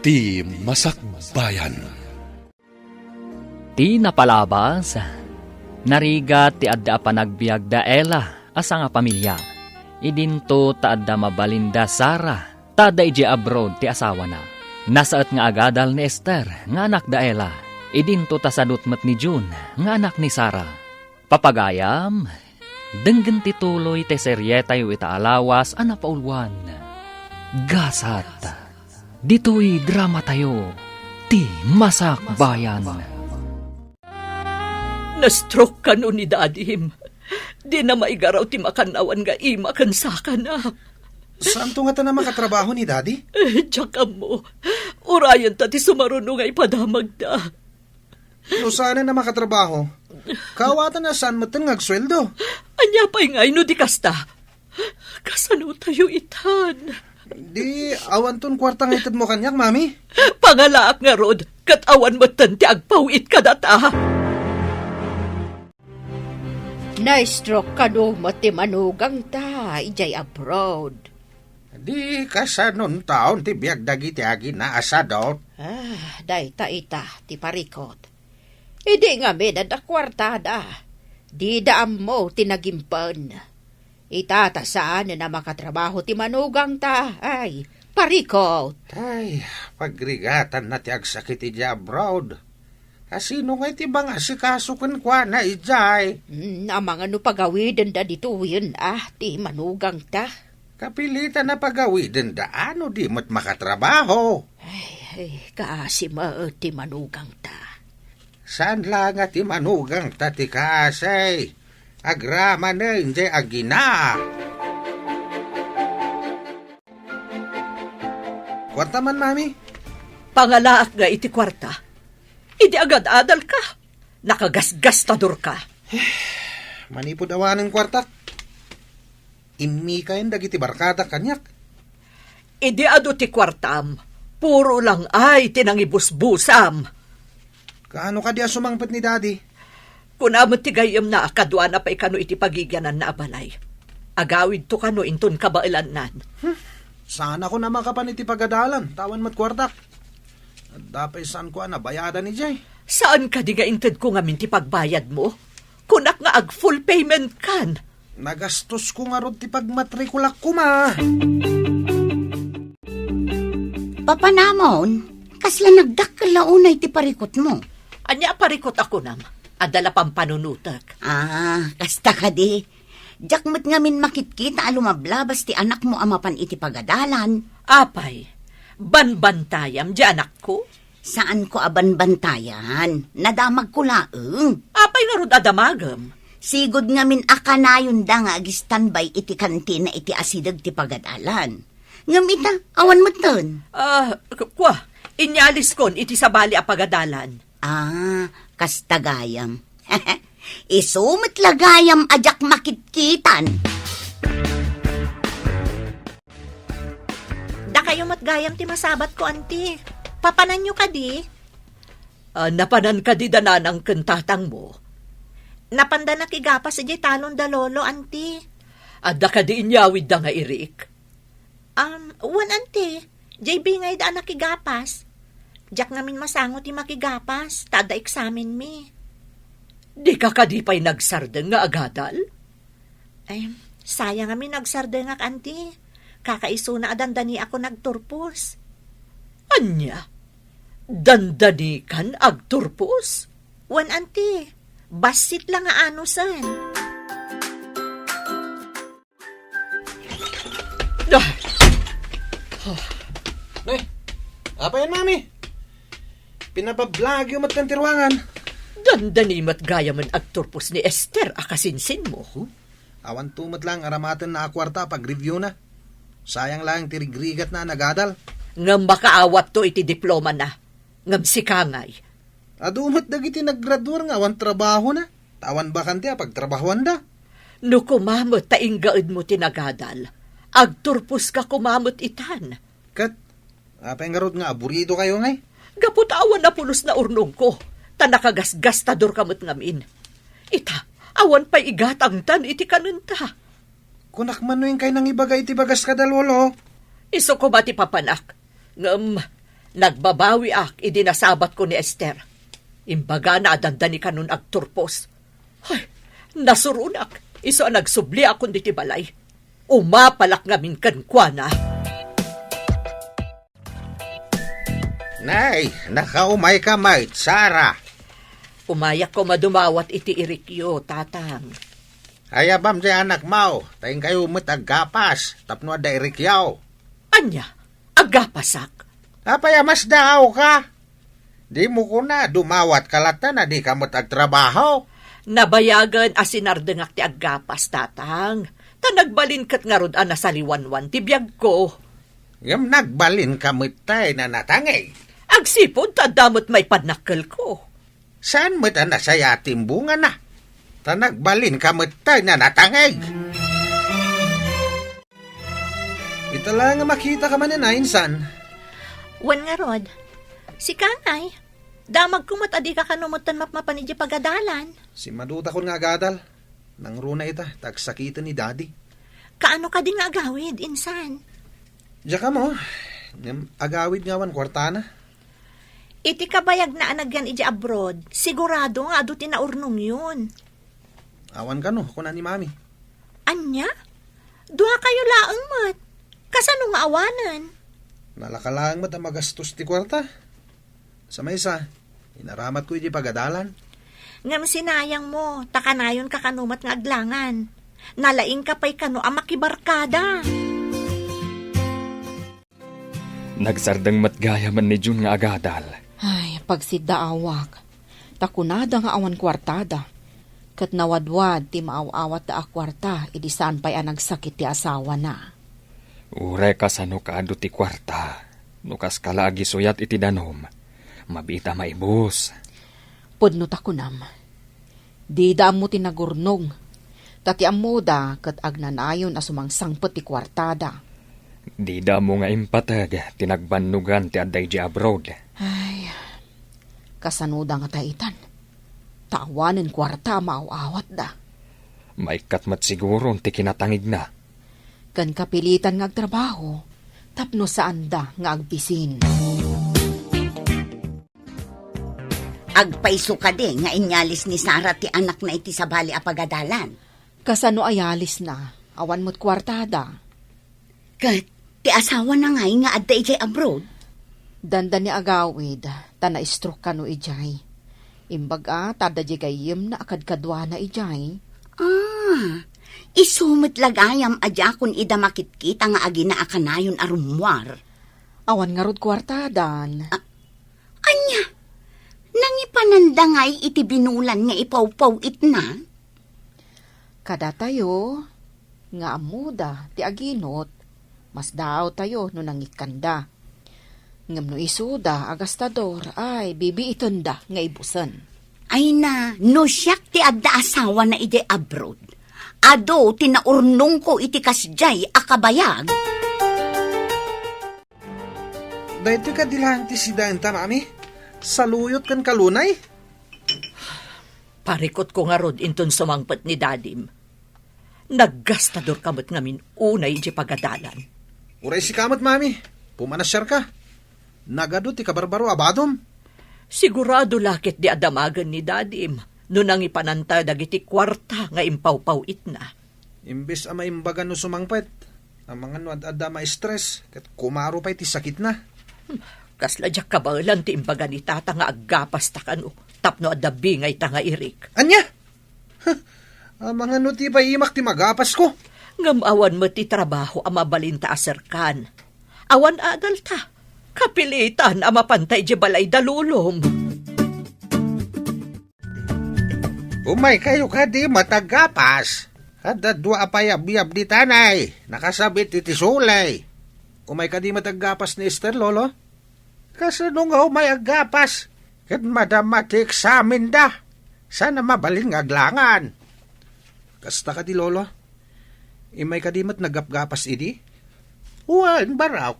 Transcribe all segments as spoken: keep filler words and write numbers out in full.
Ti Masakbayan. Ti napalabas, narigat ti adda a panagbiag da Ella a sangapamilia. Idinto ta adda mabalin da Sara, ta adda idiay abroad ti asawana. Nasaet nga agadal ni Esther nga anak da Ella. Idinto ta sadut met ni June nga anak ni Sara. Papagayam, denggen ti tuloy ti serietayo ita a lawas a napauluan, Gasat. Ditoy dramatayo, Ti Masakbayan. Na-stroke kano ni dadim. Dina maigaraw ti makannawan nga ima ken sakana. Saanto ngata a makatrabaho ni Daddy? Eh, diak ammo. Urayenta ti sumaruno nga ipadamagda. No saanen a makatrabaho, kaawatan a saan metten nga agsueldo. Ania pay ngay no di kasta? Kasano tayo itan? Di, awanton kuarta nga itedmo kaniak, Mami? Pangalaak ngarud, ket awan metten ti agpaw-it kadata. Na-stroke kano met ti manugangta idiay abroad. Di kasanon taon ti biag dagiti agina a sadut? Ah, dayta ita ti parikut. Idi ngamin adda kuartada, dida ammo ti nagimpen. Ita ta saanen a makatrabaho ti manugangta, ay, parikut. Ay, pagrigatanna ti agsakit idiay abroad. Ta sino ngay ti mangasikaso kenkuana idiay? Mm, amangan no pagawidenda ditoyen, ah, ti manugangta. Kapilitan a pagawidenda no di met makatrabaho. Ay, ay, kaasi met ti manugangta. Saan la nga ti manugangta ti kaasi? Agramanen jay agina. Kuarta man, Mami? Pangalaak nga iti kuarta. Idi agad-adal ka, nakagasgastador ka. Manipud awanen kuartak, immikayen dagiti barkadak kaniak. Idi adu ti kuartam, puro lang ay ti nangibusbusam. Kaano kadi a sumangpet ni Daddy? Kuna met ti gayyemna a kaduana pay kano iti pagigiananna a balay. Agawidto kano inton kabaelannan. Hmm. Saan a kuna makapan iti pagadalan, ta awan met kuartak. Adda pay saanko a nabayadan idiay. Saan kadi nga intedko ngamin ti pagbayadmo? Kunak nga ag-full payment kan. Nagastosko ngarud ti pagmatrikulak koma. Papanamon, kasla nagdakkel la unay ti parikutmo? Ania a parikut a kunam? Adda la pampanunotek. Ah, kasta kadi. Diak met ngamin makitkita a lumablabas ti anakmo a mapan iti pagadalan. Apay, banbantayam di anakko? Saanko a banbantayan. Nadamagko laeng. Apay ngarud a damagem? Sigud ngamin a kanayonda nga ag-standby iti kantina iti asideg ti pagadalan. Ngem ita, awan metten. Ah, k-, kua, inyaliskon iti sabali a pagadalan. Ah, kasta gayam. Isu met la gayam a diak makitkitan. Dakayo met gayam ti masabatko, anti. Papananyo kadi? Ah, napanan kadi da nanang ken tatangmo? Napanda nakigapas idiay talon da lolo, anti. Adda kadi inyawidda nga irik? Um, wen, anti. Jay bingayda a nakigapas. Diak ngamin masango ti makigapas, ta adda eksamenmi. Dika kadi pay nagsardeng nga agadal? Ay, sayang ngamin nagsardengak, anti. Kakaisuna a dandaniakon agturpos. Ania? Dandanikan agturpos? Wen, anti. Bassit la nga anusen. Ah. Nay, apayen, Mami? Pinabablagyo met kan ti ruangan. Dandani met gayamen agturpos ni Esther a kasinsinmo. Hmm? Awanto met lang aramatenna a kuarta a pag-review na. Sayang lang ti rigrigatna a nagadal. Ngem makaawatto iti diplomana. Ngem sika ngay? Adu met dagiti naggraduar nga awan trabahona, ta awan bakante a pagtrabahoanda. No kuma met ta inggaedmo ti nagadal, agturposka koma met itan. Ket, apay ngarud nga aburitokayo ngay? Gapu ta awan a pulos naurnongko, ta nakagasgastadorka met ngamin. Ita, awan pay igatangtan iti kanenta. Kunak man no inkay nangibaga iti bagas kada lolo. Isu koma ti papanak. Ngem, Nagbabawiak idi nasabatko ni Esther. Imbagana a dandani kanon agturpos. Ay, nasuronak, isu a nagsubliakon diti balay. Umapalak ngamin kenkuana. Nay, nakaumayka met, Sara. Umayak koma dumawat iti irikyo, Tatang. Ayabam ti anakmo, ta inkayo met aggapas tapno adda irikyo. Ania? Aggapasak? Apay a masdaawka? Dimo kuna dumawatka latta no dika met agtrabaho? Nabayagen a sinardengak ti aggapas, Tatang. Ta nagbalin ket ngarud a nasaliwanwan ti biagko. Ngem nagbalinka met tay nanatangig. Agsipud ta adda met maipanakkelko. Saan met a nasaya ti imbungana? Ta nagbalinka met tay nanatangig. Ita la nga makitaka manen a, insan. Wen ngarud, sika ngay, damagko met a dika kano metten mapmapan idiay pagadalan. Simmadutakon nga agadal. Nangruna ita, ta agsakiten ni Daddy. Kaano kadi nga agawid, insan? Diak ammo, ngem agawid nga awan kuartana. Iti kabayagna a nagyan idiay abroad, sigurado nga adu ti naurnongyon. Awan kano, kuna ni Mami. Ania? Duakayo laeng met. Kasano nga awanen? Nalaka laeng met a magastos ti kuarta. Sa maysa, inaramatko idiay pagadalan. Ngem sinayangmo, ta kanayonka kano met nga aglangan. Nalaingka pay kano a makibarkada. Nagsardeng met gayamen ni June nga agadal. Ay, pagsiddaawak. Ta kunada nga awan kuartada. Ket nawadwad ti maaw-awatda a kuarta idi saan pay a nagsakit ti asawana. Uray kasano kaadu ti kuarta, no kaska la agisuyat iti danum, mabiit a maibus. Pudno ta kunam, dida ammo ti nagurnong, ta ti ammoda ket agnanayon a sumangsangpet ti kuartada. Dida ammo nga impateg ti nagbannogan ti adda idiay abroad. Ay, kasanoda ngata itan? Ta awanen kuarta a maaw-awatda. Maikkat met siguron ti kinatangigna. Ken kapilitan nga agtrabaho tapno saanda nga agbisin. Agpayso kadi nga inyalis ni Sara ti anakna iti sabali a pagadalan? Kasano a yalisna? Awan met kuartada. Ket ti asawana ngay nga adda idiay abroad? Dandani agawid, ta na-stroke kano idiay. Imbag a, ta adda diay gayyemna a kadkaduana idiay. Ah, isu met la gayam a diakon ida makitkita nga agina a kanayon a rummuar. Awan ngarud kuartadan. Ah, ania? Nangipananda ngay iti binulan nga ipawpaw-itna? Kadatayo, nga ammoda ti aginot, masdaawtayo no nangikkanda. Ngem no isuda a gastador, ay, bibiitenda nga ibusen. Ay na, no siak ti adda asawana idiay abroad, adu ti naurnongko iti kasdiay a kabayag. Daytoy kadi laeng ti sidaenta, Mami? Saluyot ken kalunay? Parikutko ngarud inton sumangpet ni Dadim. Naggastadorka met ngamin unay idiay pagadalan. Uray sika met, Mami. Pumanasiarka. Nagadu ti kabarbaro a badom. Sigurado la ketdi a damagen ni Dadim no nangipananta dagiti kuarta nga impawpaw-itna. Imbes a maimbagan no sumangpet, amangan no ad-adda ma-stress, ket kumaro pay ti sakitna. Hmm, kasla diak kabaelan ti imbaga ni Tata nga aggapasta kano tapno adda bingayta nga irik. Ania? Huh, amangan no ti paimak ti magapasko. Ngem awan met ti trabaho a mabalinta a serkan. Awan adalta. Kapilitan a mapanta idiay balay da Lolom. Umaykayo kadi met aggapas. Adda dua a payabyab ditan ay, nakasabit iti suley. Umay kadi met aggapas ni Esther, Lolo? Kasano nga umay aggapas? Ket madama ti eksamenda. Saan a mabalin nga aglangan. Kasta kadi, Lolo? Imay kadi met naggapgapas idi? Wen, barok.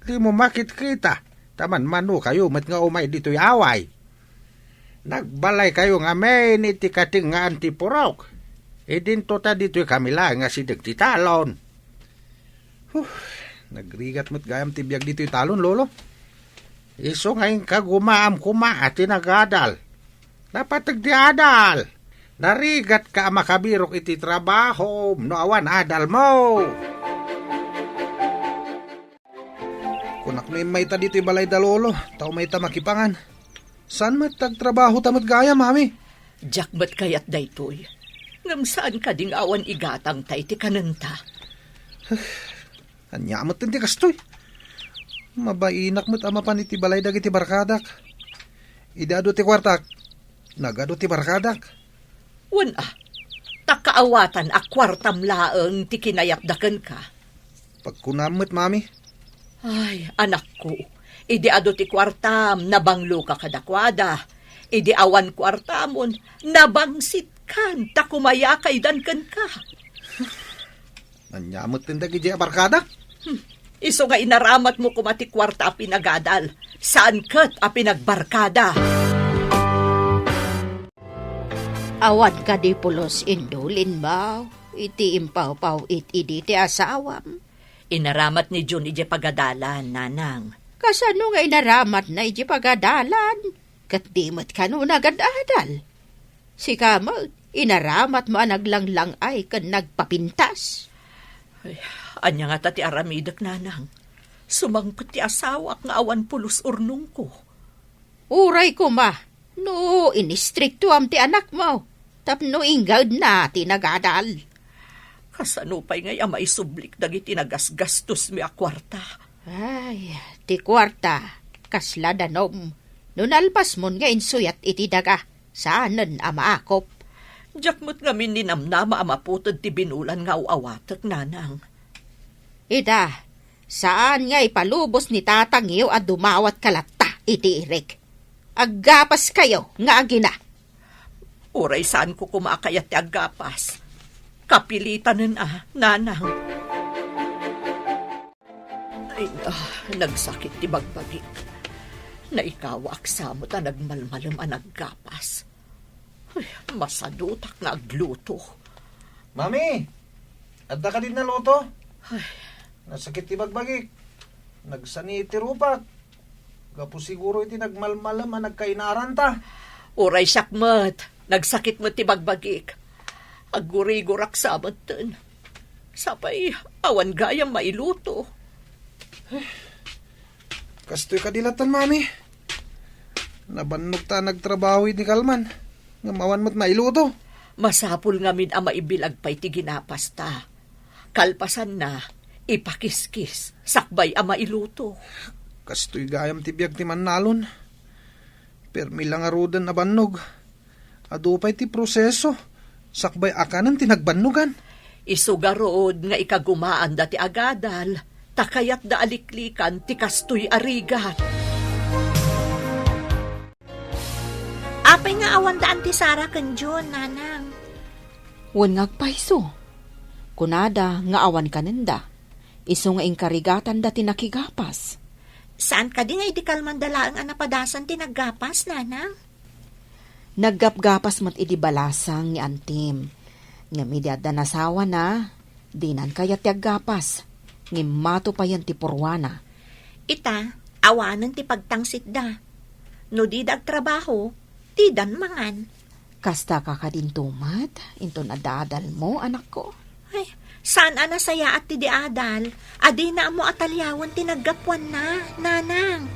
Dimo makitkita, ta manmanokayo met nga umay ditoy away. Nagbalaykayo ngamin iti katengngaan ti purok. Idinto ta ditoy kami laeng nga sideg ti talon. Huh, nagrigat met gayam ti biag ditoy talon, Lolo. Isu nga inkagumaam koma a ti nagadal. Napateg ti adal. Narigatka a makabirok iti trabahom no awan adalmo. Kunak no immayta ditoy balay da lolo, ta umayta makipangan. Saan met ti agtrabaho ta met gayam, mami? Diak met kayat daytoy. Ngem saan kadi nga awan igatangta iti kanenta? Ania met ti kastoy? Mabainak met a mapan iti balay dagiti barkadak. Idi adu ti kuartak, nagadu ti barkadak. Wen a, ta kaawatan a kuartam laeng ti kinayatda kenka. Pagkunam met, mami. Ay, anakko, idi adu ti kuartam, nabangloka kadakuada. Idi awan kuartamon, nabangsitkan ta kumayakaydan kenka. Ania met ti dagiti a barkada? Hmm. Isu nga inaramatmo koma ti kuarta a pinagadal, saan ket a pinagbarkada. Awan kadi pulos indulinmo iti impawpaw-it idi ti asawam? Inaramat ni Jun idiay pagadalan, nanang. Kasano nga inaramatna idiay pagadalan? Ket di met kano nagad-adal? Sika met, inaramatmo a naglanglang-ay ken nagpapintas. Ay, ania ngata ti aramidek, nanang? Sumangpet ti asawak nga awan pulos urnongko. Uray koma, no inistriktuam ti anakmo, tapno inggedna ti nagadal. Kasano pay ngay a maisublik dagiti nagasgastosmi a kuarta? Ay, ti kuarta, kasla danom. No nalpasmon nga insuyat iti daga, saanen a maakop. Diak met ngamin ninamnama a maputed ti binulan nga aw-awatek, nanang. Ita, saan nga ipalubos ni tatangyo a dumawatka latta iti irik. Aggapaskayo nga agina. Uray saanko koma a kayat ti aggapas. Kapilitanen a, nanang. Ay, ah, nagsakit ti bagbagik. Naikawaak sa met a nagmalmalem a naggapas. Ay, masadutak nga agluto. Mami, adda kadi naluto? Ay. Nasakit ti bagbagik. Nagsani ti rupak. Gapu siguro iti nagmalmalem a nagkainaranta. Uray siak met, nagsakit met ti bagbagik. Aggurigurak sa metten. Sapay, awan gayam mailuto. Kastoy kadi lattan, mami. Nabannog ta nagtrabaho idi kalman, ngem awan met mailuto. Masapul ngamin a maibilag pay ti ginapasta. Kalpasanna, ipakiskis, sakbay a mailuto. Kastoy gayam ti biag ti mannalon. Permi la ngaruden a bannog. Adu pay ti proseso, sakbay a kanen ti nagbannogan. Isu ngarud nga ikagumaanda ti agadal, ta kayatda a liklikan ti kastoy a rigat. Apay nga awanda anti Sara ken Jun, nanang? Wen nga agpayso. Kunada nga awan kanenda. Isu nga inkarigatanda ti nakigapas. Saan kadi nga idi kalmanda laeng a napadasan ti naggapas, nanang? Naggapgapas met idi balasang ni antim. Ngem idi adda nasawana, dinan kayat ti aggapas. Ngem mato payen ti purwana. Ita, awanen ti pagtangsitda. No dida agtrabaho, didan mangan. Kasta ka kadinto met, inton adda adalmo, anakko? Ay, saan a nasayaat ti di adal, a dina ammo a taliawen ti naggapuanna, nanang.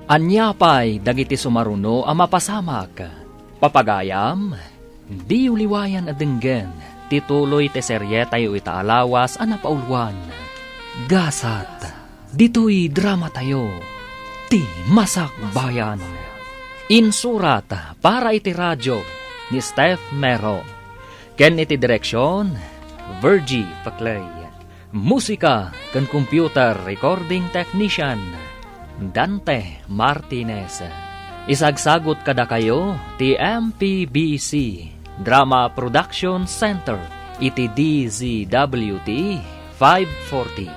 Ania pay dagiti sumaruno a mapasamak? Papagayam, diyo liwayan a denggen ti tuloy ti serietayo ita a lawas a napauluan, Gasat. Ditoy dramatayo, ti Masakbayan. Insurat para iti radio ni Steph Mero, ken iti direksion, Virgie Paclay. Musika ken computer recording technician, Dante Martinez. Isagsagut kadakayo ti M P B C Drama Production Center iti D Z W T five forty.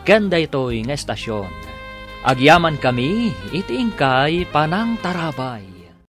Ken daytoy nga estasyon, agyamankami iti inkay panangtarabay.